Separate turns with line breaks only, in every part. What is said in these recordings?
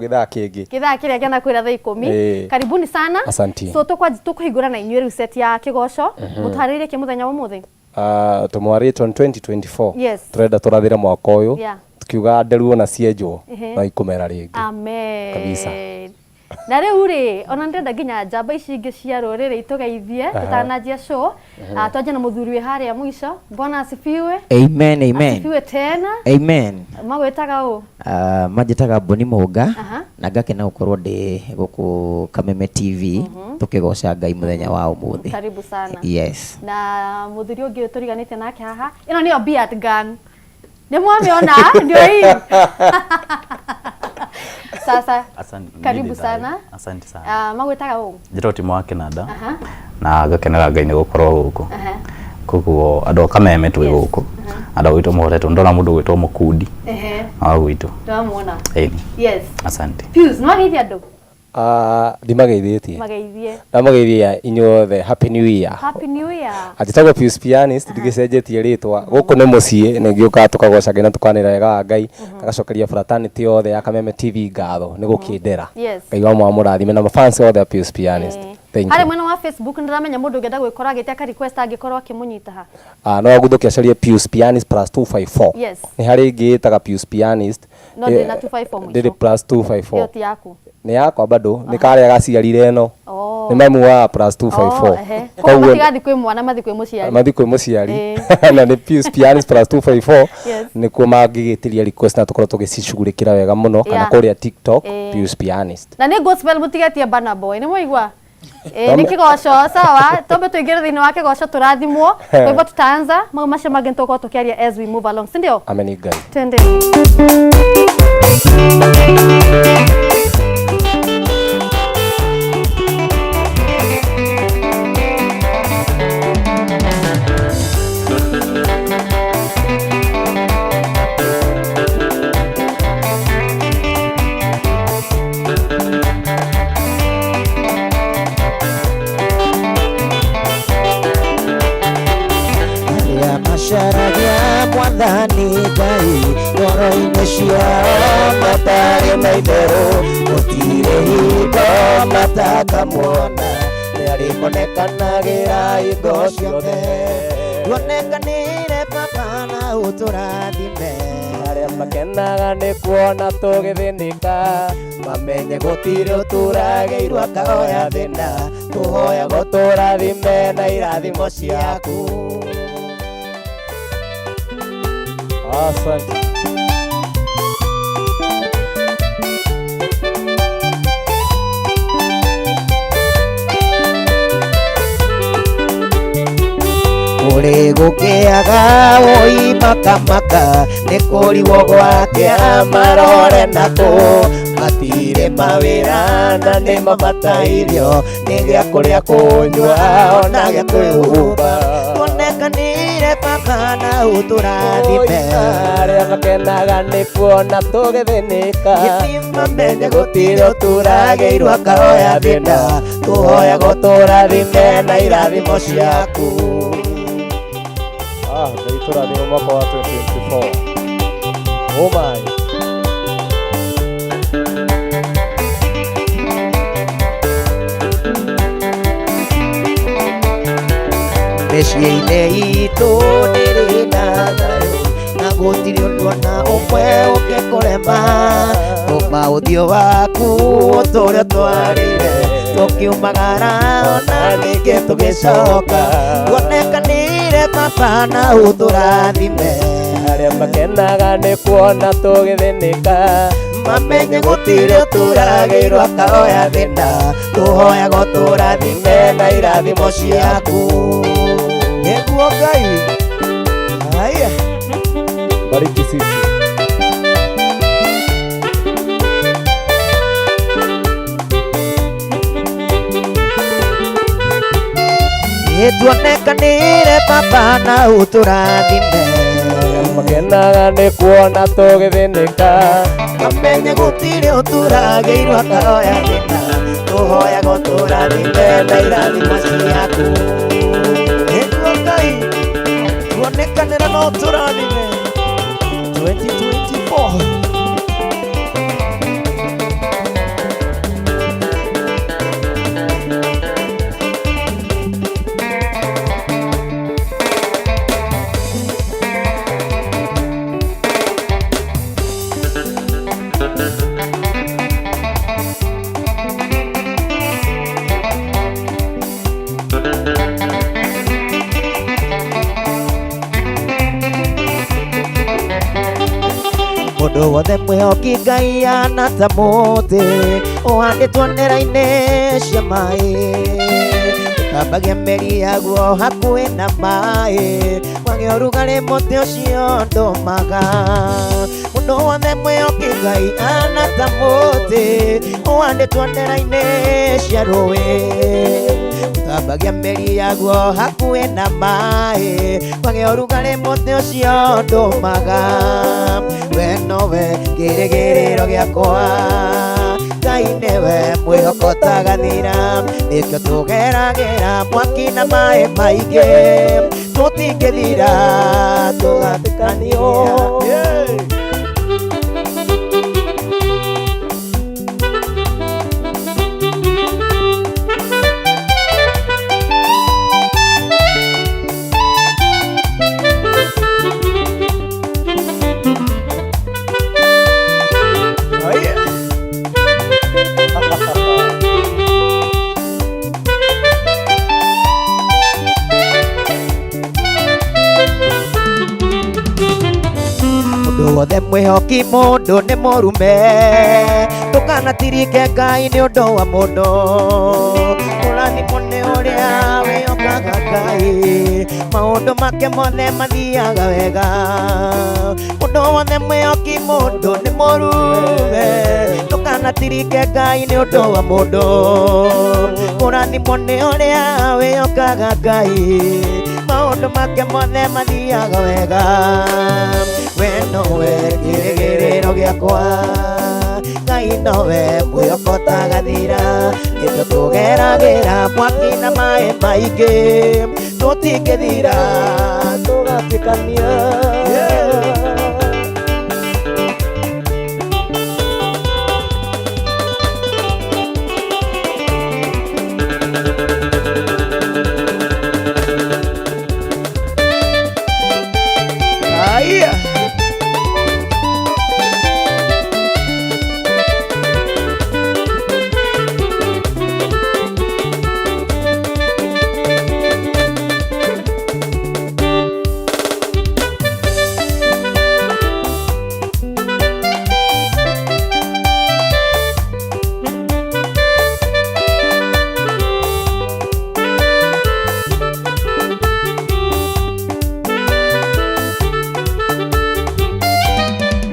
Gĩthaa kĩngĩ.
Gĩthaa kĩrĩa kĩana kwĩra thaa 10. Karibuni sana.
Asanti.
So tũkũhingũra na inyuĩ rĩu set ya kĩgoco. Mũtũharĩirie kĩ mũthenya wa ũmũthĩ?
Tũmwarĩtwo 2024.
Yes.
Tũrenda tũrathĩre mwaka ũyũ.
Yeah.
Tukiuga nderu ona cienjwo
Ehe.
no ikũmera rĩngĩ.
Amen.
Kabisa.
Na rĩu rĩ, ona ndĩrenda nginya njamba ici ingĩ cia rũrĩrĩ itũgeithie tũtananjia show. Twanjie na mũthuri wĩ harĩa mũico. Bwana asifiwe.
Amen, amen.
Asifiwe tena.
Amen.
Magwĩtaga ũ?
Manjĩtaga Boni Mũnga
Aha.
na ngakena gũkorwo ndĩ gũkũ Kameme TV tũkĩgoca Ngai mũthenya wa ũmũthĩ.
Karibu sana.
Yes.
Na mũthuri ũngĩ tũriganĩte nake haha, ĩno nĩyo Beard Gang. Nĩ mwamĩona? Ndio hii. Sasa
Asante,
karibu
nĩ
sana.
Asante sana.
Magwĩtaga ũ?
Njĩtagwo Timo wa Kĩnanda
Aha.
na ngakenera Ngai nĩ gũkorwo gũkũ.
Aha.
Koguo andũ a Kameme twĩ
Yes.
gũkũ. Andũ a gwitũ moretwo ndona mũndũ ũgwĩtwo Mũkundi
Ehe.
wa gwitũ.
Ndĩramuona.
Ĩni.
Yes.
Asante.
Pius, nĩ wageithia andũ?
Ndimageithĩtie.
Mageithie.
Ndamageithia inyuothe Happy New Year.
Happy New Year.
Anjĩtagwo Pius Pianist, ndigĩcenjetie rĩtwa. Gũkũ nĩ mũciĩ, nĩ ngĩũkaga tũkagoca Ngai na tũkanĩra wega wa Ngai, agacokeria fraternity yothe ya Kameme TV ngatho nĩ gũkĩndera.
Yes.
Ngai wa mwamũrathime na mafans othe a Pius Pianist. Thank
Harĩ
you.
mwena wa Facebook nĩndĩramenya mũndũ ũngĩenda gwĩkora agĩtia ka request angĩkorwo akĩmũnyita ha.
No aguthũke acarie Pius Pianist plus 254.
Yes.
Nĩ harĩ ĩngĩ ĩtaga Pius Pianist.
No ndĩrĩ na 254 mũico.
Ndĩrĩ plus 254.
Ĩyo ti yaku.
Nĩ yakwa bado, nĩ karĩa gaciarire ĩno.
Oh.
Nĩ mamu wa plus 254.
Oh, ehe. Koguo matigathiĩ kwĩ mwana mathiĩ kwĩ mũciari.
Mathi kwĩ mũciari.
Ĩĩ.
Na nĩ Pius Pianist plus 254.
Yes.
Nĩkuo mangĩgĩtĩria request na tũkorwo tũgĩcicugurĩkĩra wega mũno kana
Yeah.
kũrĩa TikTok
Ĩĩ.
Pius Pianist.
Na nĩ gospel mũtigetie Burna Boy, nĩ mwaigua? Nĩ kĩgoco sawa, twambe tũingĩre thĩinĩ wa kĩgoco tũrathimwo. Kwa hivyo tutaanza mau macio mangĩ nĩtũgũkorwo tũkĩaria as we move along, si ndio?
Amen Ngai.
Twende.
Arĩa macaragia mwathani Ngai ngoro-inĩ ciao matarĩ na itherũ gũtirĩ hingo matakamuona nĩarĩmonekanagĩra hingo ciothe tuonekanĩre baba na ũtũrathime.
Arĩa makenaga nĩ kuona tũgĩthĩnĩka
mamenye gũtirĩ ũturagĩirwo akahoya thĩna tũhoyaga
ũtũrathime
na irathimo ciaku.
Asante.
Kũrĩ gũkĩaga woi makamaka nĩ kũrigwo gwakĩa marore nakũ matirĩ mawĩra na nĩ mabatairio nĩ gĩa kũrĩa kũnyua ona gĩa kwĩhumba tuonekanire baba na ũtũrathime.
Arĩa makenaga nĩ kuona tũgĩthĩnĩka
mamenye gũtirĩ ũturagĩirwo akahoya thĩna tũhoyaga ũtũrathime na irathimo ciaku.
Ngai tũrathime mwaka wa 2024. Oh my.
Mĩciĩ-inĩ itũ ndĩrĩ na thayũ na gũtirĩ ũndũ ona ũmwe ũngĩkũrema tũma ũthiũ waku ũtũre twarĩire tũkiumagara ona ningĩ tũgĩcoka tuonekanĩre baba na ũtũrathime.
Arĩa makenaga nĩ kuona tũgĩthĩnĩka
mamenye gũtirĩ ũturagĩirwo akahoya thĩna tũhoyaga ũtũrathime na irathimo ciaku. Nĩguo Ngai. Haya.
Bariki sisi.
Tuonekanĩre baba na ũtũrathime.
Makenaga nĩ kuona tũgĩthĩnĩka
mamenye gũtirĩ ũturagĩirwo akahoya thĩna tũhoyaga ũtũrathime na irathimo ciaku. Nĩguo Ngai tuonekanĩre na ũtũrathime 2024. Mũndũ wothe mwĩhoki Ngai ana ta mũtĩ ũhandĩtwo ndera-inĩ cia maĩ, ũtambagia mĩri yaguo hakuhĩ na maĩ, kwagĩa ũrugarĩ mũtĩ ũcio ndũmaga. Mũndũ wothe mwĩhoki Ngai ana ta mũtĩ ũhandĩtwo ndera-inĩ cia rũĩ, ũtambagia mĩri yaguo hakuhĩ na maĩ, kwagĩa ũrugarĩ mũtĩ ũcio ndũmaga. We nowe kĩĩrĩgĩrĩro gĩakwa, Ngai nĩwe mwĩhoko ũtagathira, nĩkĩo tũgeragĩra mwaki na maĩ maingĩ, tũtingĩthira tũgatĩkanio. Mũndũ wothe mwĩhoki mũndũ nĩ mũrume, ndũkanatirike Ngai nĩ ũndũ wa mũndũ. Kũrathimwo nĩ ũrĩa wĩhokaga Ngai, maũndũ make mothe mathiaga wega. Mũndũ wothe mwĩhoki mũndũ nĩ mũrume, ndũkanatirike Ngai nĩ ũndũ wa mũndũ. Kũrathimwo nĩ ũrĩa wĩhokaga Ngai, maũndũ make mothe mathiaga wega. We nowe kĩĩrĩgĩrĩro gĩakwa, Ngai nowe mwĩhoko ũtagathira, nĩkĩo tũgeragĩra mwaki na maĩ maingĩ, tũtingĩthira
tũgatĩkania.
Aya.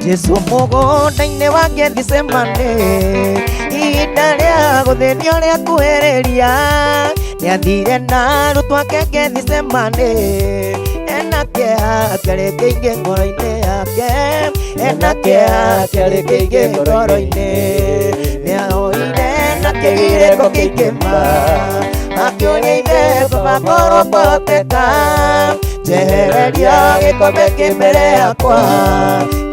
Jesu mũgũnda-inĩ wa Gethisemane, ihinda rĩa gũthĩnio rĩa kuhĩrĩria, nĩathire na arutwo ake Gethisemane, ena kĩeha kĩarĩ kĩingĩ ngoro-inĩ yake, ena kĩeha kĩarĩ kĩingĩ ngoro-inĩ, nĩahoire na kĩgirĩko kĩingĩ ma, akĩũria ithe Baba korwo kwahoteka, njehereria gĩkombe kĩ mbere yakwa,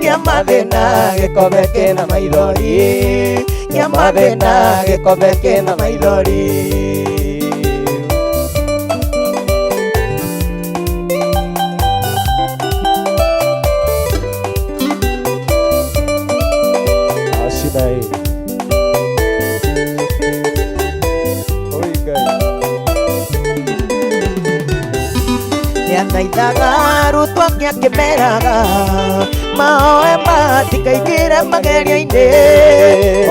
kĩa mathĩna gĩkombe kĩna maithori, kĩa mathĩna gĩkombe kĩna maithori.
Ashidai. Oi Ngai.
Nĩathaithaga arutwo ake akĩmeraga mahoe matikaingĩre magerio-inĩ,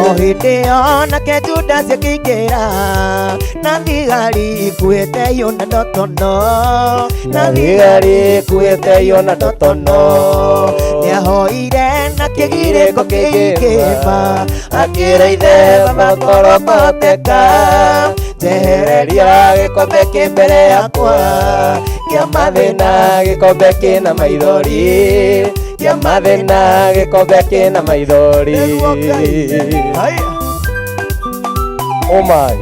o hĩndĩ ĩyo nake Judasi akĩingĩra na thigari ikuĩte hiũ na ndotono, na thigari ikuĩte hiũ na ndotono. Nĩahoire na kĩgirĩko kĩingĩ ma, akĩra ithe Baba korwo kwahoteka, njehereria gĩkombe kĩ mbere yakwa, kĩa mathĩna
gĩkombe kĩna maithori, kĩa mathĩna gĩkombe kĩna maithori.
Nĩguo Ngai. Haya.
Oh my.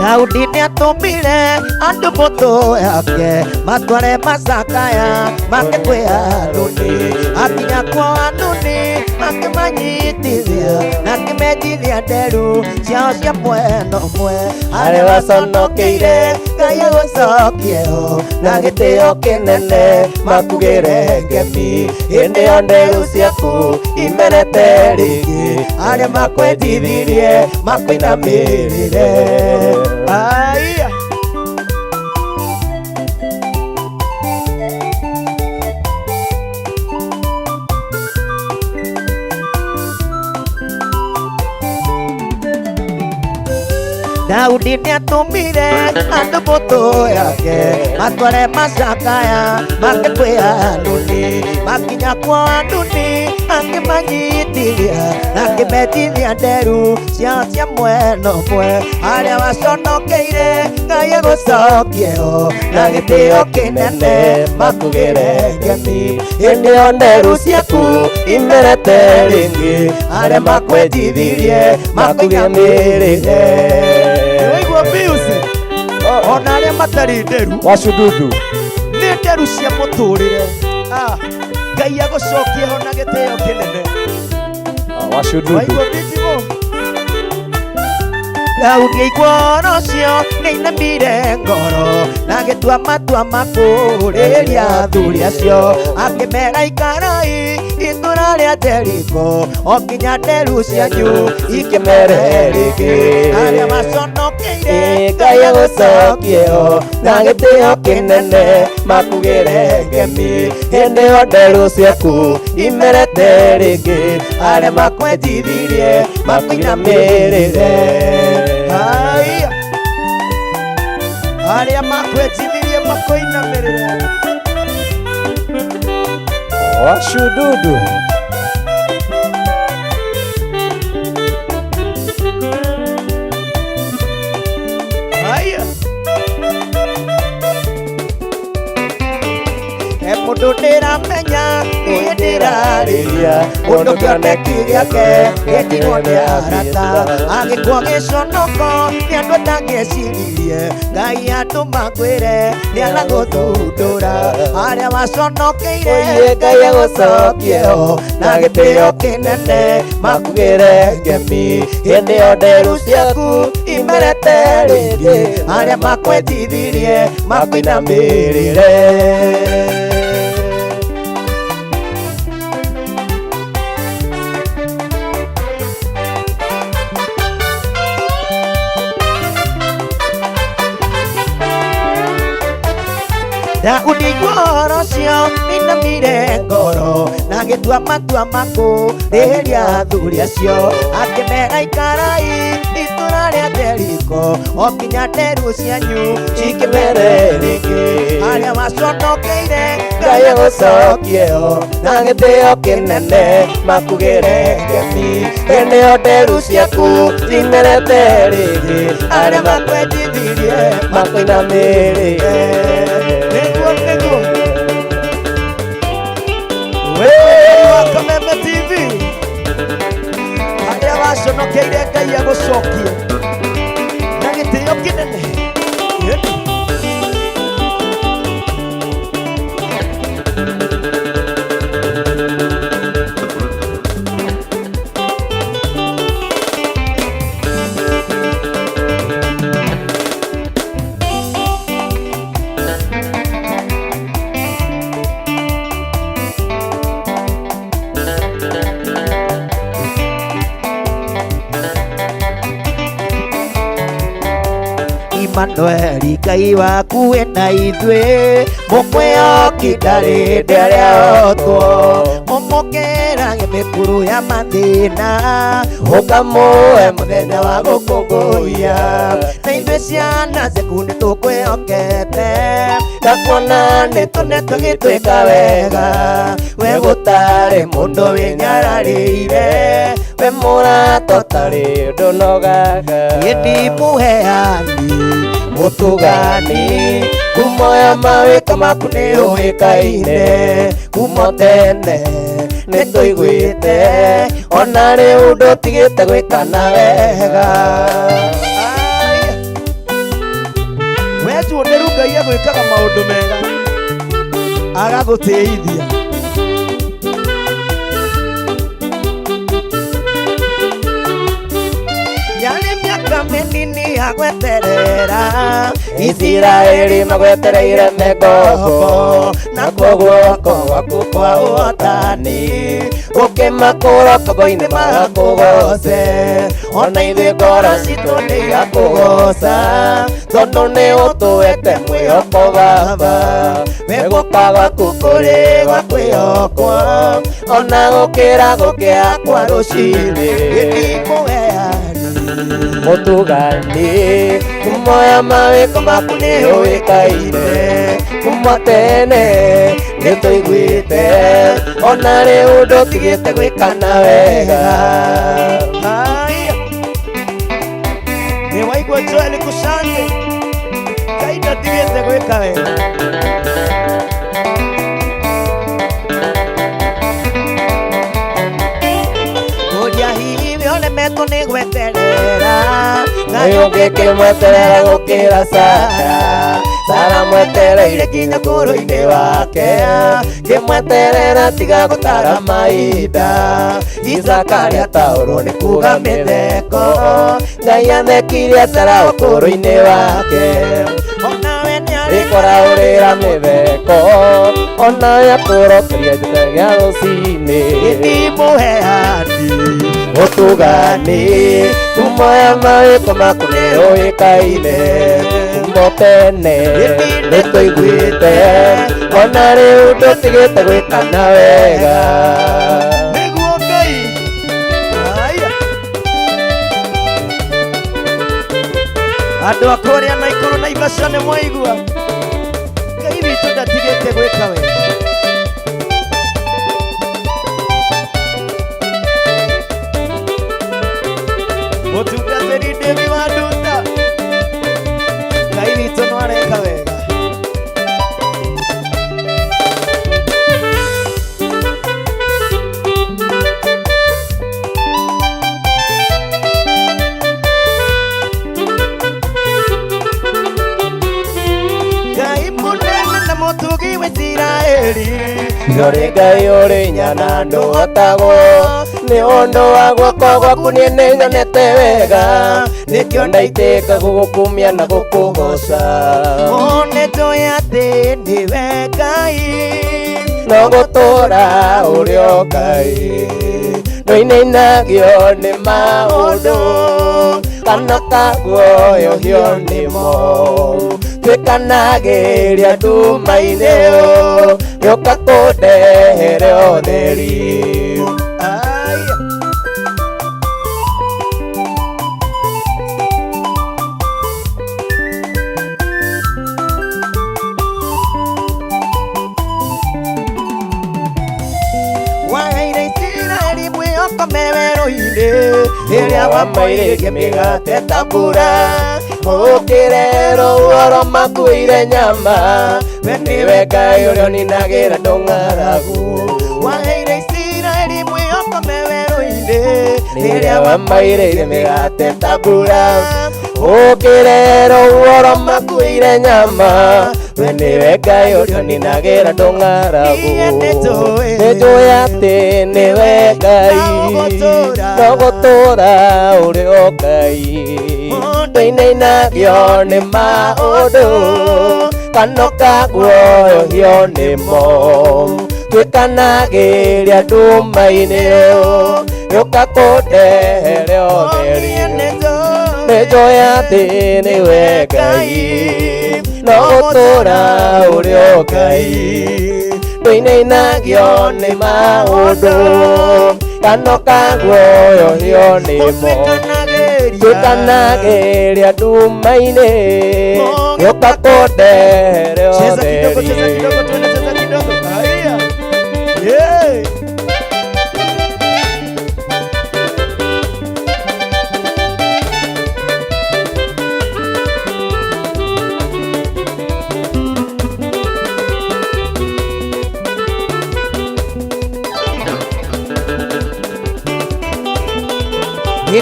Daudi nĩatũmire andũ mbũtũ yake matware macakaya make kwĩ Hanuni, akinya kwa Hanuni Akĩmanyitithia na akĩmenjithia nderu ciao cia mwena ũmwe.
Arĩa waconokeire Ngai agũcokie ho na gĩtĩo kĩnene makugĩre ngemi hĩndĩ ĩyo nderu ciaku imerete rĩngĩ arĩa makwendithirie makũinamĩrĩre.
Aya.
Daudi nĩatũmire andũ mbũtũ yake matware macakaya make kwĩ Hanuni. Makinya kwa Hanuni akĩmanyitithia na akĩmetithia nderu ciao cia mwena ũmwe. Arĩa waconokeire Ngai agũcokie ho
na gĩtĩo kĩnene makugĩre ngemi hĩndĩ ĩyo nderu ciaku imerete rĩngĩ arĩa makwendithirie makũinamĩrĩre.
Waigua Pius, ona arĩa matarĩ nderu
Wacududu
nĩ nderu cia mũtũrĩre. Ah, Ngai agũcokie ho na gĩtĩo kĩnene.
Wacududu
Waigua Bijimo?
Daudi aigua ũhoro ũcio nĩainamire ngoro na agĩtua matua ma kũũrĩria athuri acio. Akĩmera ikarai itũra rĩa Jeriko o nginya nderu cianyu ikĩmere rĩngĩ. Arĩa maconokeire
Ngai agũcokie ho na gĩtĩo kĩnene makugĩre ngemi hĩndĩ ĩyo nderu ciaku imerete rĩngĩ arĩa makwendithirie makũinamĩrĩre.
Aya. Arĩa makwendithirie makũinamĩrĩre.
Wacududu
Aya.
He mũndũ ndĩramenya niĩ ndĩrarĩria mũndũ kĩoneki gĩake gĩetirwo nĩ arata agĩkua gĩconoko nĩ andũ atangĩeciririe. Ngai atũma ngwĩre nĩ aragũthundũra arĩa waconokeire
Oye Ngai agũcokie ho na gĩtĩo kĩnene makugĩre ngemi hĩndĩ ĩyo nderu ciaku imerete rĩngĩ arĩa makwendithirie makũinamĩrĩre.
Daudi aigua ũhoro ũcio nĩainamire ngoro na agĩtua matua ma kũrĩhĩria athuri acio. Akĩmera ikarai itũra rĩa Jeriko o nginya nderu cianyu
Cikĩmere rĩngĩ.
Arĩa waconokeire
Ngai agũcokie ho na gĩtĩo kĩnene makugĩre ngemi hĩndĩ ĩyo nderu ciaku cimerete rĩngĩ arĩa makwendithirie makũinamĩrĩre.
Nĩguo nĩguo. Wa Kameme TV. Arĩa waconokeire Ngai agũcokie na gĩtĩo kĩnene. Ĩni.
Emmanueli Ngai waku wĩna ithuĩ mũkwĩhoki ndarĩ hĩndĩ arĩahotwo mũmũkĩrage mĩkuru ya mathĩna ũkamũhe mũthenya wa gũkũngũiya na ithuĩ ciana ciaku nĩ tũkwĩhokete ndakuona nĩ tũnetwo gĩtwĩka wega we gũtarĩ mũndũ wĩnyararĩire
we mũrata ũtarĩ ndũnogaga
ĩni mũheani
mũtugani ngumo ya mawĩko maku nĩ ũĩkaine kuuma tene nĩ tũiguĩte ona rĩu ndũtigĩte gwĩkana wega.
Aya. We njuonĩru Ngai agwĩkaga maũndũ mega agagũtĩithia.
Mĩaka mĩnini ya gweterera
Isiraeli magwetereire me ngombo nakuo guoko gwaku kwa ũhotani ũkĩmakũra ũtongo-inĩ magakũgoce ona ithuĩ ngoro citũ nĩ igakũgoca tondũ nĩ ũtũhete mwĩhoko baba wegũka gwaku kũrĩ gwa kwĩhokwo ona gũkĩra gũkĩa kwa rũcinĩ mũtugani kumoya mawĩko maku nĩ ũĩkaine kuma tene nĩ tũiguĩte ona rĩu ndũtigĩte gwĩkana wega.
Haya. Nĩ waigua Joel Kushante Ngai ndatigĩte gwĩka wega.
Ũrĩa hihi we ũremetwo nĩ gweterera
Ngai ũngĩkĩmweterera gũkĩra Sara Sara mwetereire nginya ũkũrũ-inĩ wake kĩmweterera tiga gũtara mahinda Isaka nĩataũrwo nĩ kuga mĩtheko Ngai athekirie Sara ũkũrũ-inĩ wake
onawe nĩ
ĩkoraũrĩra mĩtheko onawe akũrokeria njĩra ya rũcinĩ
Mũheani
ũtugani kumoya mawĩko maku nĩ ũĩkaine kuma tene nĩ tũiguĩte ona rĩu ndũtigĩte gwĩkana wega.
Nĩguo Ngai. Haya. Andũ a kũrĩa Naikuru Naivasha nĩ mwaigua Ngai witũ ndatigĩte gwĩka wega. Mũtungatĩri David wa Nduta Ngai witũ no areka wega. Ngai mũnene na mũtugi wa Isiraeli
Nĩ Ngai ũrĩ nyana ndũhotagwo nĩ ũndũ wa guoko gwaku niĩ nĩnyonete wega nĩkĩo ndaitĩka gũgũkumia na gũkũgoca
Nĩnjũĩ atĩ nĩwe Ngai
no gũtũra ũrĩ o Ngai ndũinainagio nĩ maũndũ kana kaguoyohio nĩmo twĩkanagĩria nduma-inĩ gĩũka kũndehere ũtheri.
Aya.
Waheire Isiraeli mwĩhoko me werũ-inĩ rĩrĩa
wamairĩrie mĩgate ta mbura ũkĩrerwo ũhoro makuĩire nyama we nĩwe Ngai ũrĩa ũninagĩra ndũng'aragu
Waheire Isiraeli mwĩhoko me werũ-inĩ
rĩrĩa wamairĩrie mĩgate ta mbura ũkĩrerwo ũhoro makuĩire nyama we nĩwe Ngai ũrĩa ũninagĩra ndũng'aragu
Niĩ nĩnjũĩ.
nĩnjũĩ atĩ nĩwe Ngai
No
no
gũtũũra.
gũtũũra ũrĩ o Ngai ndũinainagio nĩ maũndũ kana ũkaguoyohio nĩmo twĩkanagĩria nduma-inĩ gĩũka kũndehere ũtheri nĩnjũĩ atĩ nĩwe Ngai no gũtũũra ũrĩ o Ngai ndũinainagio nĩ maũndũ kana ũkaguoyohio nĩmo twĩkanagĩria nduma-inĩ gĩũka kũndehere
Cheza kidogo, cheza
ũtheri.
kidogo, tuende cheza kidogo. Haya. Yeah.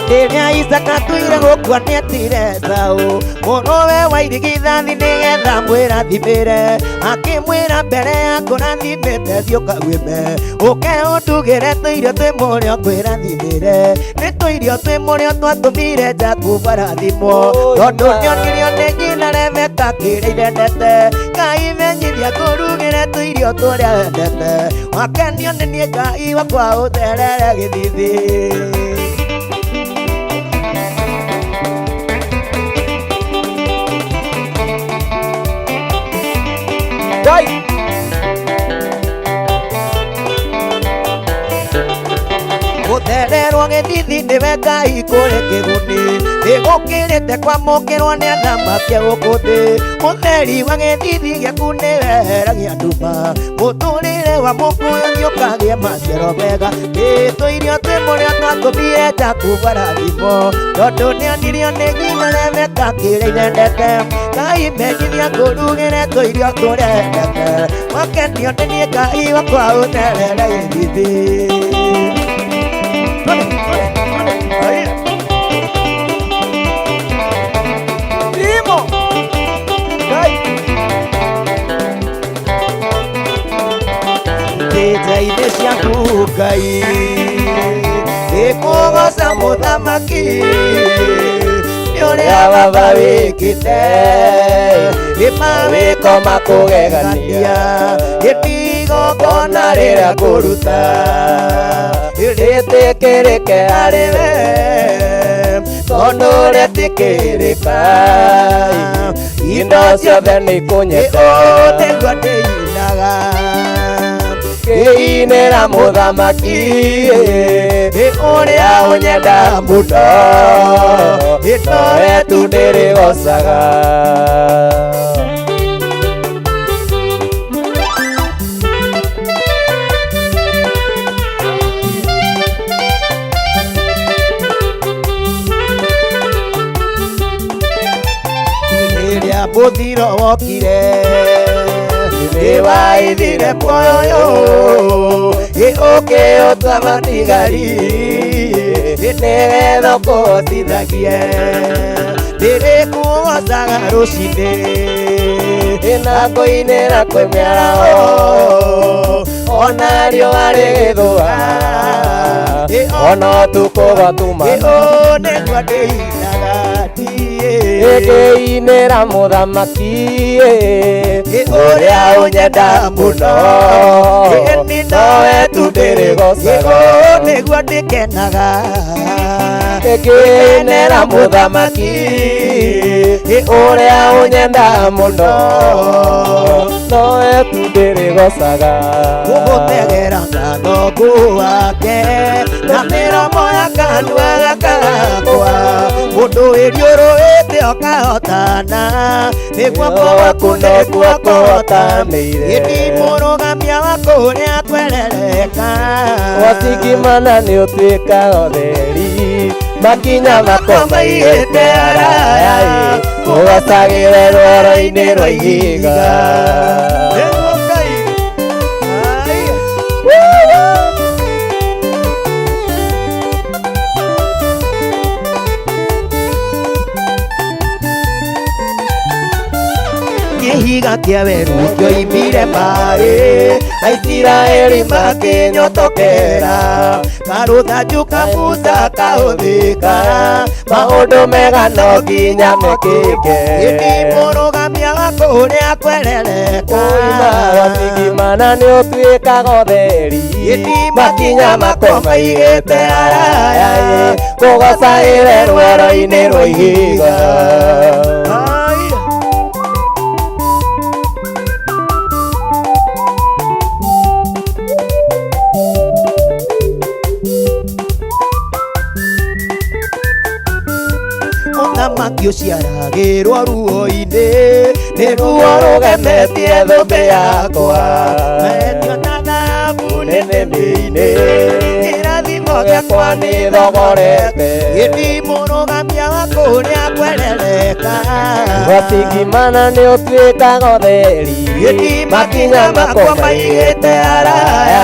Hĩndĩ ĩrĩa Isaka atuire gũkua nĩetire Esaũ mũrũwe wa irigithathi nĩgetha mwĩrathimĩre akĩmwĩra mbere ya kũrathimĩte thiĩ ũkaguĩme ũke ũndugĩre tũirio twĩ mũrĩo ngwĩrathimĩre nĩ tũirio twĩ mũrĩo twatũmire Jakubu arathimwo tondũ nĩonirio nĩ nyina Rebeka kĩrĩa irendete Ngai menyithia ngũrugĩre tũirio tũrĩa wendete wakenio nĩ niĩ Ngai wakwa ũtherere gĩthithi.
Ngai.
Gũthererwo gĩthithi nĩwe Ngai kũrĩ kĩguni nĩgũkĩrĩte kwamũkĩrwo nĩ athamaki a gũkũ thĩ ũtheri wa gĩthithi gĩaku nĩweheragia nduma mũtũrĩre wa mũkũyũ nĩũkagĩa maciaro mega ĩ tũirio twĩ mũrĩo twatũmire Jakubu arathimwo tondũ nĩonirio nĩ nyina Rebeka kĩrĩa irendete Ngai menyithia ngũrugĩre tũirio tũrĩa endete wakenio nĩ niĩ Ngai wakwa ũtherere gĩthithi.
Timo. Ngai.
Ndĩnja-inĩ ciaku Ngai ĩkũgoca mũthamaki nĩ ũrĩa baba wĩkĩte nĩ mawĩko makũgegania gĩtigongona rĩrĩa ngũruta
Rĩtĩkĩrĩke harĩ we tondũ rĩtĩkĩrĩka indo ciothe nĩ ikũnyete
nĩguo ndĩinaga
ngĩinĩra mũthamaki
nĩ ũrĩa ũnyenda mũno
nowe tu ndĩrĩgocaga.
Rĩrĩa mũthiro wokire nĩwaithire muoyo ĩ ũkĩũtua matigari
Nĩgetha ũkũhotithagie
ndĩrĩkũgocaga rũcinĩ
na kũinĩra kwĩ mĩaraho ona riũa rĩgĩthũa ona ũtukũ gwatuma
ĩ nĩguo ndĩinaga
ĩngĩinĩra mũthamaki ũrĩa ũnyenda mũno nowe tu ndĩrĩgocaga
nĩguo ndĩkenaga
ĩngĩinĩra mũthamaki ũrĩa ũnyenda mũno nowe tu ndĩrĩgocaga.
Gũgũtegera ngatho wake na mĩromo ya kanua gakwa mũndũ wĩriũrũĩte ũkahotana nĩ guoko gwaku nĩguo kũhotanĩire ĩni mũrũgamia wa kũrĩa kwerereka
Watigimana nĩ ũtuĩkaga ũtheri makinya makwa maigĩte haraya kũgocagĩre rwaro-inĩ rwa ihiga.
Nĩguo Ngai. Ai. Kĩhiga kĩa werũ kĩoimire maĩ Aisiraeli makĩnyotokera karũthanju ka Musa kahũthĩka
Maũndũ mega no nginya mekĩke
ĩni mũrũgamia wa kũrĩa kwerereka
Ũima watigimana nĩ ũtuĩkaga ũtheri
Ĩni
makinya makwa maigĩte haraya kũgocagĩre rwaro-inĩ rwa ihiga.
Ai. Ũthamaki ũciaragĩrwo ruo-inĩ nĩ ruo rũgemetie thũmbĩ yakwa metio na thahabu
Nĩnĩmĩ-inĩ
kĩrathimo
gĩakwa nĩ thogorete
gĩti mũrũgamia wa kũrĩa kwerereka
Watigimana nĩ ũtuĩkaga ũtheri
Gĩti
makinya makwa maigĩte haraya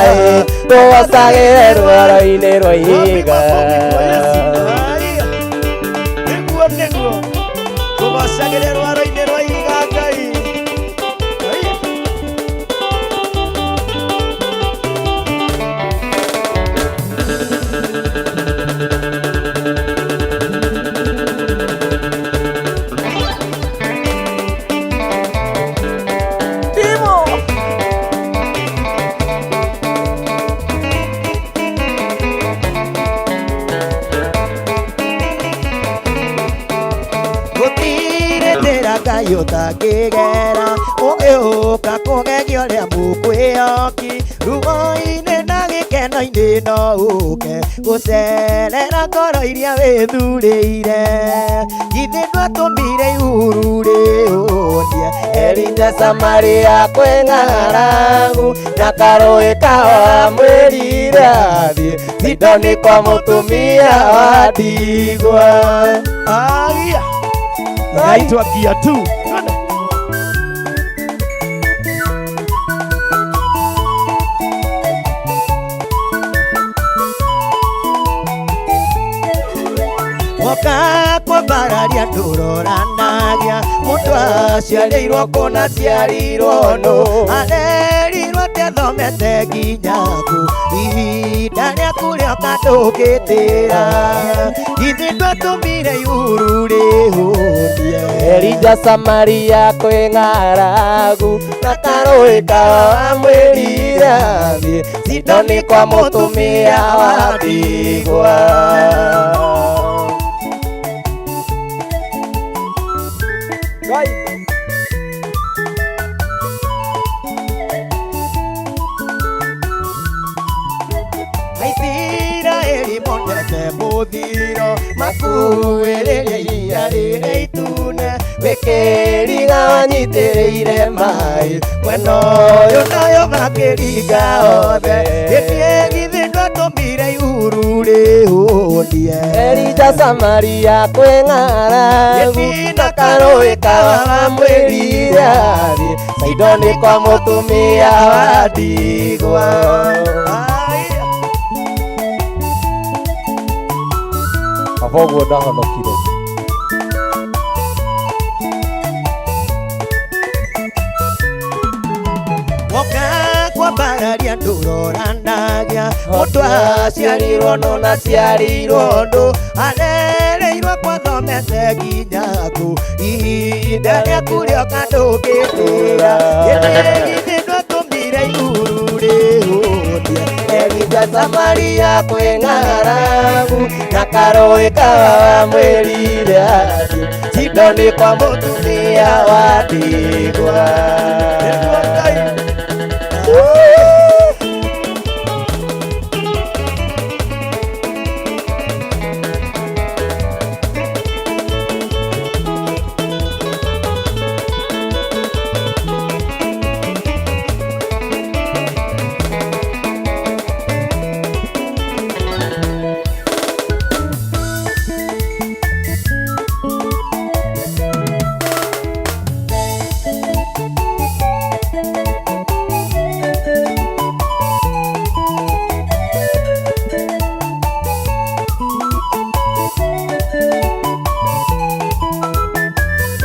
kũgocagĩre rwaro-inĩ rwa ihiga.
Ai.
Nĩguo kũgocagĩre rwaro-inĩ rwa ihiga Ngai. Oi. Gũtirĩ njĩra Ngai ũtangĩgera ũgĩũka kũgegia ũrĩa mũkwĩoki ruo-inĩ na gĩkeno-inĩ no ũke gũcerera ngoro iria wĩthurĩire githĩ ndwatũmire ihuru rĩũnie.
Elija Samaria kwĩ ng'aragu na karũĩ kawamwĩrire athiĩ Sidoni kwa mũtumia wa ndigwa.
Aya, inaitwa gia tu. Twende. Woka kwambararia ndũroranagia mũndũ aciarĩirwo kũna ciarirwo nũ arerirwo atĩ athomete nginya kũ ihinda rĩaku rĩoka ndũngĩtĩra githĩ ndwatũmire ihuru rĩhũnie.
Elija Samaria kwĩ ng'aragu na karũĩ kawamwĩrire athiĩ Sidoni kwa mũtumia wa ndigwa.
Aisiraeli monete mũthiro makuĩrĩria iria rĩrĩa itune
Wĩkĩriga wanyitĩrĩire maĩ
mwena ũyũ nayo makĩringa othe gĩthiĩ githĩ ndwatũmire ihuru rĩhũnie.
Elija Samaria kwĩ ng'aragu na karũĩ kawamwĩrire athiĩ Sidoni kwa mũtumia wa ndigwa.
Aya.
Baba ũguo ndahonokire.
Woka kwambararia ndũroranagia mũndũ aciarirwo nũ na ciarirwo ndũ arereirwo kwathomete nginya kũ ihinda rĩaku rĩoka ndũngĩtĩra gĩthĩ githĩ ndwatũmire ihuru rĩhũnie.
Elija Samaria kwĩ ng'aragu na karũĩ kawamwĩrire athiĩ Sidoni kwa mũtumia wa ndigwa.
Nĩguo Ngai.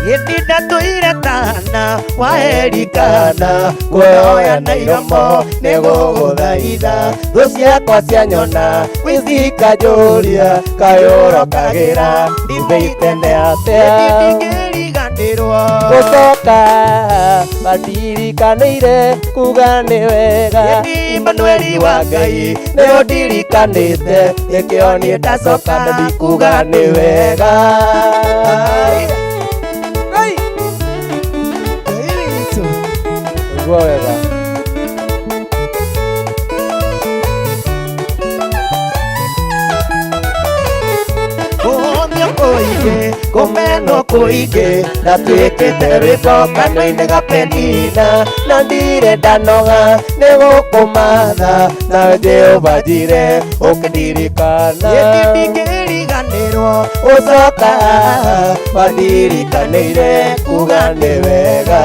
Hĩndĩ ndatũire tana waerikana
Kuoya na iromo nĩgũgũthaitha thũ ciakwa cianyona wĩcikanjũria kayũrokagĩra ndibei tene atĩa
ndingĩriganĩrwo
gũcoka mandirikanĩire kuga nĩ wega.
Emanueli wa Ngai
nĩ ũndirikanĩte nĩkĩo niĩ ndacoka ndikuga nĩ wega.
Ngai witũ.
Igua wega.
Kũhũthio kũingĩ
Kũmenwo kũingĩ ndatuĩkĩte rwĩmbo kanua-inĩ ga Penina na ndirĩ ndanoga nĩ gũkũmatha nawe Jehova njire ũkĩndirikana.
Hĩndĩ ndingĩriganĩrwo
Ũcoka wandirikanĩire kuga nĩ wega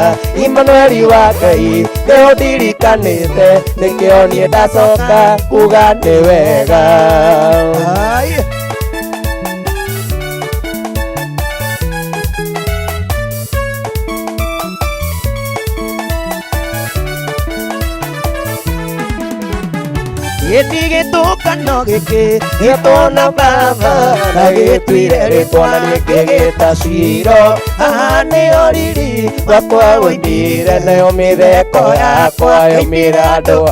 Imanueli wa Ngai nĩ ũndirikanĩte nĩkĩo niĩ ndacoka kuga nĩ wega.
Ai.
Gĩti gĩtũkano gĩkĩ
Gĩtwo na baba na gĩtuire rĩtwa na niĩ ngĩgĩta Ciro. Haha nĩho riri wakwa woimire nayo mĩtheko yakwa yoimire andũ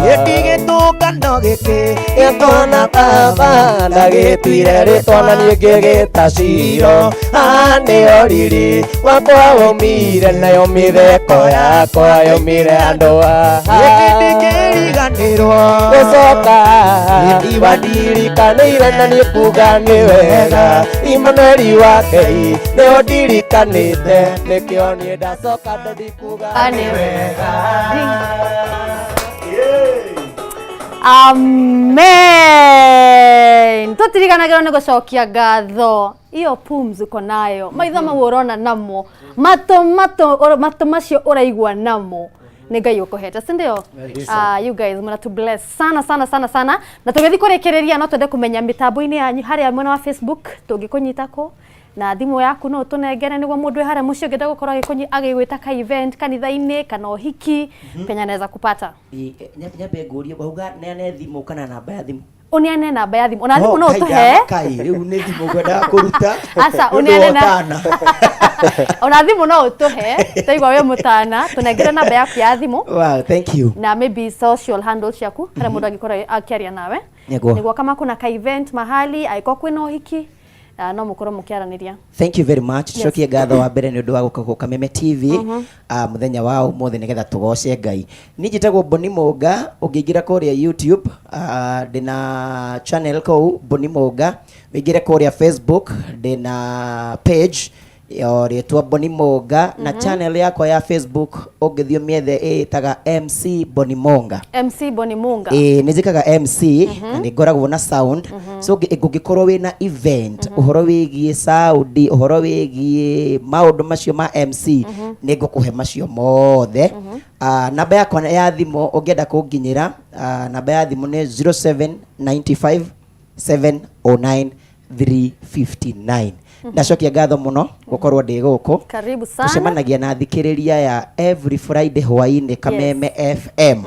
Gĩti gĩtũkano gĩkĩ
Gĩtwo na baba na gĩtuire rĩtwa na niĩ ngĩgĩta Ciro. Haha nĩho riri wakwa woimire nayo mĩtheko yakwa yoimire andũ
Gĩti ndingĩriganĩrwo
gũcoka wandirikanĩire na niĩ kuga nĩ wega Imanueli wa Ngai nĩ ũndirikanĩte nĩkĩo niĩ ndacoka ndikuga nĩ wega.
Amen. Tutiriganagĩrwo nĩ gũcokia ngatho. Iyo pumzi uko nayo, maitho mau ũrona namo, matũ matũ matũ macio ũraigua namo nĩ Ngai ũkũhete, si ndio? You guys mna tu bless sana sana sana sana. Na tũgĩthiĩ kũrĩkĩrĩria no twende kũmenya mĩtambo-inĩ yanyu harĩa mwena wa Facebook tũngĩkũnyita kũ na thimũ yaku no ũtũnengere nĩguo mũndũ wĩ harĩa mũciĩ ũngĩenda gũkorwo agĩkũnyi agĩgwĩta ka event kanitha-inĩ kana ũhiki penye anaweza kupata.
Nyambe ngũrie wauga neane thimũ kana namba ya thimũ?
Ũneane namba ya thimũ, ona thimũ no ũtũhe.
Kai rĩu nĩ thimũ ngwendaga kũruta.
Aca,
Nĩ ũndũ
ũneane
wa
na
ũtana.
Ona thimũ no ũtũhe, taigua wĩ mũtana, tũnengere namba yaku ya thimũ.
Wow, thank you.
Na maybe social handles ciaku harĩa mũndũ angĩkorwo akĩaria nawe.
Nĩguo.
Nĩguo kama kuna ka event mahali angĩkorwo kwĩna ũhiki no mũkorwo mũkĩaranĩria.
Thank you very much. Tucokie ngatho wa mbere nĩ ũndũ wa gũka gũka Meme TV mũthenya wa ũmũthĩ nĩgetha tũgoce Ngai. Niĩ njĩtagwo Boni Mũnga, ũngĩingĩra kũrĩa YouTube, ndĩna channel kũu Boni Mũnga, ũingĩre kũrĩa Facebook ndĩna page o rĩtwa Boni Mũnga na channel yakwa ya Facebook ũngĩthiĩ ũmĩethe ĩtaga MC Boni Mũnga.
MC Boni Munga.
Ĩĩ nĩ njĩkaga MC na nĩ ngoragwo na sound, so ũngĩkorwo wĩna event ũhoro wĩgiĩ sound, ũhoro wĩgiĩ maũndũ macio ma MC, nĩ ngũkũhe macio mothe. Namba yakwa ya thimũ ũngĩenda kũnginyĩra, namba ya thimũ nĩ 0795 709 359. Ndacokia ngatho mũno gũkorwo ndĩ gũkũ.
Karibu sana.
Tũcemanagia na thikĩrĩria ya every Friday hwaĩ-inĩ Kameme FM,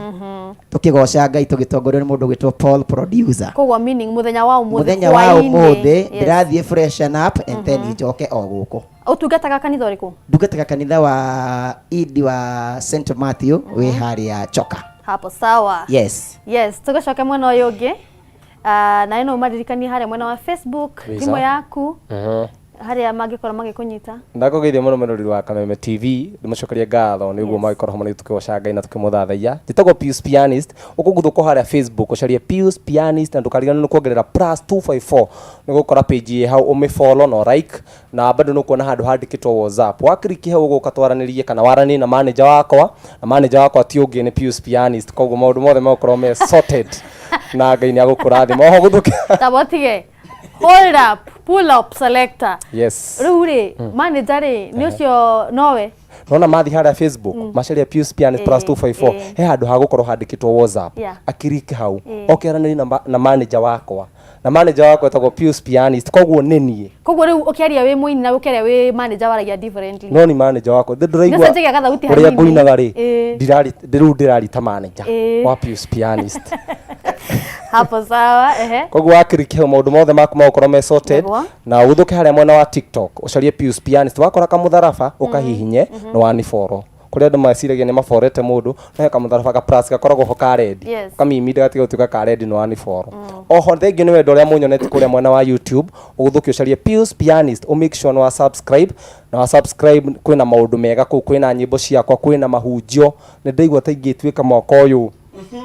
tũkĩgoca Ngai tũgĩtongorio nĩ mũndũ ũgwĩtwo Paul producer.
Koguo meaning mũthenya wa ũmũthĩ
Mũthenya wa
hwaĩ-inĩ.
ũmũthĩ ndĩrathiĩ freshen up and then njoke o gũkũ.
Ũtungataga kanitha ũrĩkũ?
Ndungataga kanitha wa Idi wa St Matthew wĩ harĩa Choka.
Hapo sawa.
Yes.
Yes, tũgĩcoke mwena ũyũ ũngĩ. Nawe no ũmaririkanie harĩa mwena wa Facebook,
Lisa.
thimũ yaku harĩa mangĩkorwo magĩkũnyita.
Ndakũgeithia mũno mwĩroreri wa Kameme TV, ndĩmũcokerie ngatho nĩ ũguo magĩkorwo hamwe na ithuĩ tũkĩgoca Ngai na tũkĩmũthathaiya. Njĩtagwo Pius Pianist, ũkũguthũkwo harĩa Facebook ũcarie Pius Pianist na ndũkariganĩrwo nĩ kuongerera plus 254 nĩ gũkora page ĩ hau ũmĩfollow na like, na bado nĩ ũkuona handũ handĩkĩtwo WhatsApp. Wakiriki hau ũgũka twaranĩrie kana waranĩrie na manager wakwa, na manager wakwa ti ũngĩ nĩ Pius Pianist, koguo maũndũ mothe megũkorwo me sorted na Ngai nĩ agũkũrathima. Oho gũthũkia.
Tabotige. Hold up, pull up selector.
Yes.
Rĩu rĩ, manager rĩ, nĩ ũcio nowe.
Nona mathi harĩa Facebook macaria Pius Pianist plus 254, he handũ hagũkorwo handĩkĩtwo WhatsApp, akiriki hau okeranĩrie na manager wakwa, na manager wakwa etagwo Pius Pianist, koguo nĩ niĩ.
Koguo rĩu ũkĩaria wĩ mũini na ũkĩaria wĩ manager waragia differently.
No ni manager wakwa ndĩ ndĩraigua
Nĩũcenjagia gathauti
ũrĩa
hanini.
ngũinaga rĩ, rĩu ndĩrarita manager wa Pius Pianist.
Hapo sawa, ehe.
Koguo wakiriki hau maũndũ mothe maku magũkorwo me sorted.
Nĩguo.
Na ũgũthũke harĩa mwena wa TikTok ũcarie Pius Pianist, wakora kamũtharaba ũkahihinye na wanifollow. Kũrĩa andũ meciragia nĩ maborete mũndũ, no he kamũtharaba ka plus gakoragwo ho ka red, ũkamimida gatiga gũtuĩka ka red na wanifollow. Oho thengiũ nĩ wendo ũrĩa mũnyonete kũrĩa mwena wa YouTube, ũgũthũke ũcarie Pius Pianist, ũ make sure nĩ wa subscribe, na wa subscribe kwĩna maũndũ mega kũu, kwĩna nyĩmbo ciakwa, kwĩna mahunjio. Nĩ ndaigua ta ingĩtuĩka mwaka ũyũ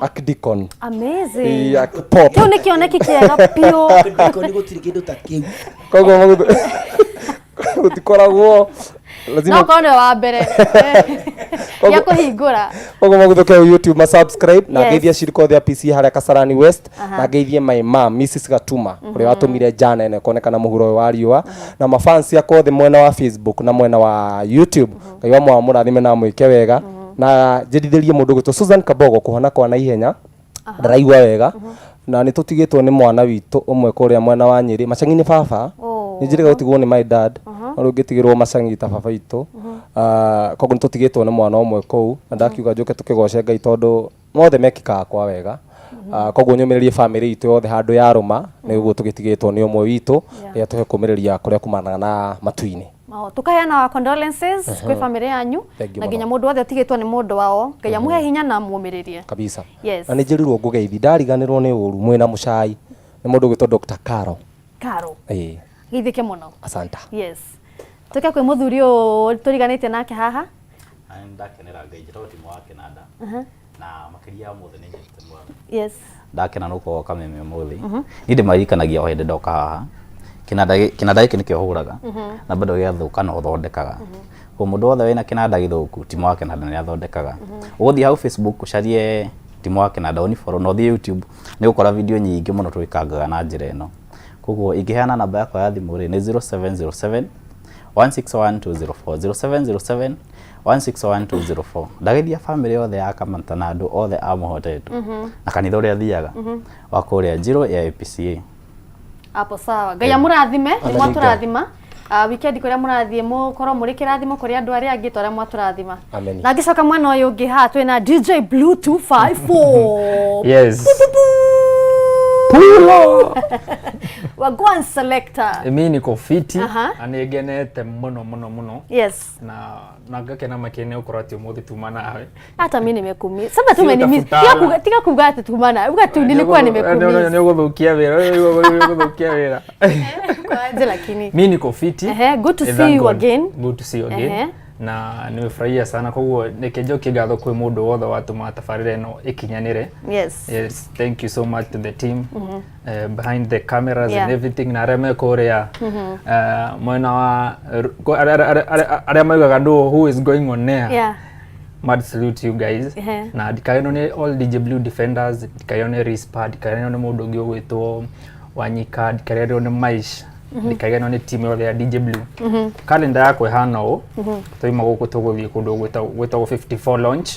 Archdeacon.
Amazing.
Ĩ, Archpop.
Kĩu nĩ kĩoneki kĩega biũ.
Ndiko gũtirĩ kĩndũ ta kĩu.
Koguo gũtikoragwo lazima
No korwo nĩwe wa mbere gĩa kũhingũra.
Koguo magũthũke YouTube ma subscribe na ngeithie ciriko othe a PC harĩa Kasarani West, na ngeithie my mom Mrs Gatuma ũrĩa watũmire jana ĩno ĩkonekana mũhuro ũyũ wa riũa, na mafans akwa othe mwena wa Facebook na mwena wa YouTube. Ngai wa mwamũrathime na amwĩke wega, na njĩrithĩrie mũndũ ũgwĩtwo Susan Kabogo kũhona kwa naihenya, ndaraigua wega, na nĩ tũtigĩtwo nĩ mwana witũ ũmwe kũrĩa mwena wa Nyĩrĩ Macang'i nĩ baba. Nĩ njĩrĩga gũtigwo nĩ my dad, no rĩu ngĩtigĩrwo Macang'i ta baba witũ. Koguo nĩ tũtigĩtwo nĩ mwana ũmwe kũu, na ndakiuga njũke tũkĩgoce Ngai tondũ mothe mekĩkaga kwa wega. Koguo nyũmĩrĩrie famĩlĩ itũ yothe handũ yarũma nĩ ũguo tũgĩtigĩtwo nĩ ũmwe witũ,
Yeah.
rĩrĩa tũhe kũmĩrĩria kũrĩa kumanaga na matu-inĩ.
Oh, tukaheana condolences kwĩ famĩlĩ yanyu
Thank you
na nginya
mũno.
mũndũ wothe ũtigĩtwo nĩ mũndũ wao. Ngai amũhe hinya na amũmĩrĩrie.
Kabisa.
Yes.
Na nĩ njĩrirwo ngũgeithi, ndariganĩrwo nĩ ũru mwĩna mũcai nĩ mũndũ ũgwĩtwo Dr. Caro.
Karo,
Ĩĩ,
geithĩke mũno.
Asanta.
Yes, tuke kwĩ mũthuri ũyũ tũriganĩtie nake haha.
Na nĩ ndakenera Ngai, njĩtagwo Timo wa Kĩnanda na makĩria ya mũthĩ nĩ nyendete mwana.
Yes.
Ndakena nĩ gũkorwo Kameme ũmũthĩ. Niĩ ndĩmaririkanagia o hĩndĩ ndoka haha, kĩnanda kĩnanda gĩkĩ nĩkĩo hũraga na bado gĩathũka no thondekaga. Koguo mũndũ wothe wĩna kĩnanda gĩthũku, Timo wa Kĩnanda nĩ athondekaga. Ũgũthiĩ hau Facebook ũcarie Timo wa Kĩnanda ũni-follow, na ũthiĩ YouTube nĩ ũgũkora video nyingĩ mũno twĩkangaga na njĩra ĩno. Koguo ingĩheana namba yakwa ya thimũ rĩ, nĩ 0707 161204, 0707 161204. Ndageithia famĩlĩ yothe ya Kamata na andũ othe a Mũhotetwo na kanitha ũrĩa thiaga wa kũrĩa Njirũ ya APCA.
Hapo sawa. Ngai amũrathime, nĩ
Amen.
mwatũrathima. Weekend kũrĩa mũrathiĩ mũkorwo mũrĩ kĩrathimo kũrĩ andũ arĩa angĩ ta ũrĩa mwatũrathima.
Amen.
Na ngĩcoka mwena ũyũ ũngĩ haha twĩna DJ Blue 254.
Yes.
Wagwan selector.
Mi niko fiti.
Aha.
Na nĩ ngenete mũno mũno mũno
Yes.
na ngakena makĩria nĩ gũkorwo atĩ ũmũthĩ tuma nawe.
Hata mi nimekumia. Sasa tu
Sio
umenimiss.
utafutana.
Tiga kuga ati tumana. Uga tu nilikuwa nimekumiss.
Nĩ ũgũthũkia wĩra, nĩ ũgũthũkia wĩra.
Kwaje lakini.
Mi niko fiti.
Ehe, good to
Eh,
see
thank
you
God.
again.
Good to see you again.
Ehe.
Na nimefurahia sana, koguo reke njokie ngatho kwĩ mũndũ wothe watũma tabarĩra ĩno ĩkinyanĩre.
Yes.
Yes, thank you so much to the team behind the cameras
Yeah.
and everything, na arĩa me kũrĩa mwena wa arĩa maugaga no who is going on air.
Yeah.
Mad salute you guys.
Ehe.
Na ndikagenwo nĩ all DJ Blue Defenders, ndikagenwo nĩ Rispa, ndikagenwo nĩ mũndũ ũngĩ ũgwĩtwo Wanyika, ndikagenwo nĩ Maish, ndikagenwo nĩ team yothe ya DJ Blue. Kalenda yakwa ĩhana ũũ, twauma gũkũ tũgũthiĩ kũndũ gwĩtagwo 54 launch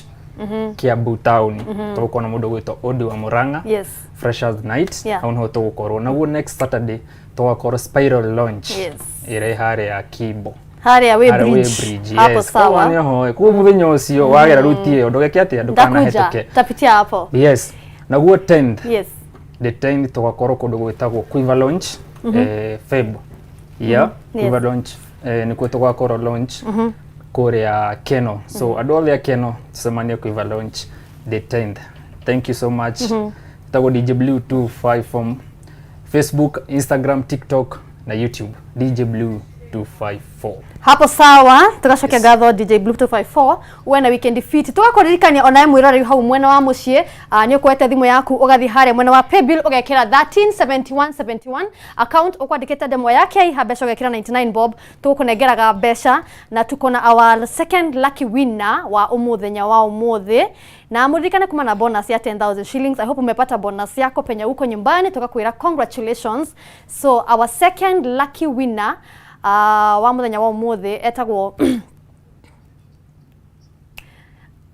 Kiambu town, tũgũkorwo na mũndũ ũgwĩtwo Odi wa Murang'a.
Yes.
Freshers night.
Yeah.
Hau niho tũgũkorwo naguo next Saturday tũgakorwo Spiral launch
Yes.
ĩrĩa ĩ harĩa Kimbo.
Harĩa way
Harĩa
bridge.
Bridge,
Hapo
yes. Koguo
sawa.
nĩho koguo mũthenya ũcio wagera ruti ĩyo ndũgeke atĩa,
Ndakuja.
ndũkanahĩtũke.
Tapitia hapo.
Yes, naguo 10th,
Yes.
the 10th tũgakorwo kũndũ gwĩtagwo Quiver launch, Feb, yeah.
Yes.
Quiver launch, nĩkuo tũgakorwo launch kũrĩa Keno, so andũ othe a Keno tũcemanie Quiver launch the 10th. Thank you so much. Tagwo DJ Blue 254 from Facebook, Instagram, TikTok na YouTube, DJ Blue 254.
Hapo sawa, tugacokia ngatho DJ Blue 254, we na weekend fit. Tugakuririkania onawe mwiroreri hau mwena wa muciĩ, nĩ ũkuoete thimũ yaku ũgathiĩ harĩa mwena wa paybill ũgekĩra 137171 account ũkwandĩkĩte ndemwa ya K ha mbeca ũgekĩra 99 bob, tũgũkũnengeraga mbeca na tuko na our second lucky winner wa ũmũthenya wa ũmũthĩ. Na muririkane kuma na bonus ya 10,000 shillings. I hope umepata bonus yako penye uko nyumbani, tukakwira congratulations. So our second lucky winner wa muthenya wa umuthi etagwo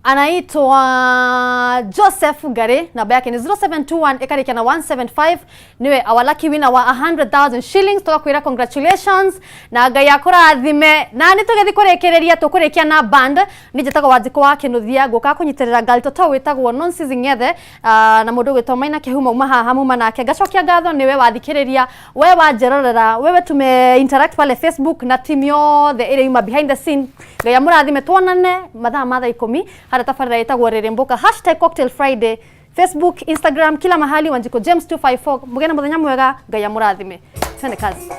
anaitwa Joseph Gare, namba yake ni 0721 ĩkarĩkia na 175, niwe our lucky winner wa 100,000 shillings. Tugakwĩra congratulations na Ngai akũrathime. Na nĩ tũgĩthiĩ kũrĩkĩrĩria, tũkũrĩkia na band nĩ njĩtagwo Wanjikũ wa Kĩnuthia, ngũka kũnyitĩrĩra ngali toto wĩtagwo Nonsense Ng'ethe, na mũndũ ũgwĩtwo Maina Kĩhumo uma haha muma nake. Ngacokia ngatho nĩwe wathikĩrĩria, we wanjerorera, wewe tume interact pale Facebook na team yothe ĩrĩa yuma behind the scene. Ngai amũrathime, tuonane mathaa ma thaa 10 harĩa tabarĩra ĩtagwo Rĩrĩmbũka, hashtag Cocktail Friday, Facebook, Instagram, kila mahali Wanjikũ James 254. Mũgĩe na mũthenya mwega, Ngai amũrathime. Twende kazi.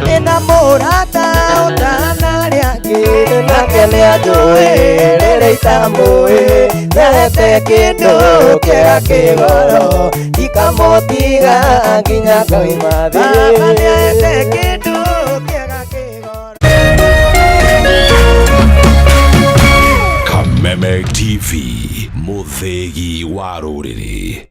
Ndĩ na mũrata ũtanarĩa angĩ, nake nĩanjũĩ rĩrĩa itamũĩ, nĩahete kĩndũ kĩega kĩgoro, ndikamũtiga nginya ngoima thĩ. Baba nĩahete kĩndũ kĩega kĩgoro.
Kameme TV, mũthĩgi wa rũrĩrĩ.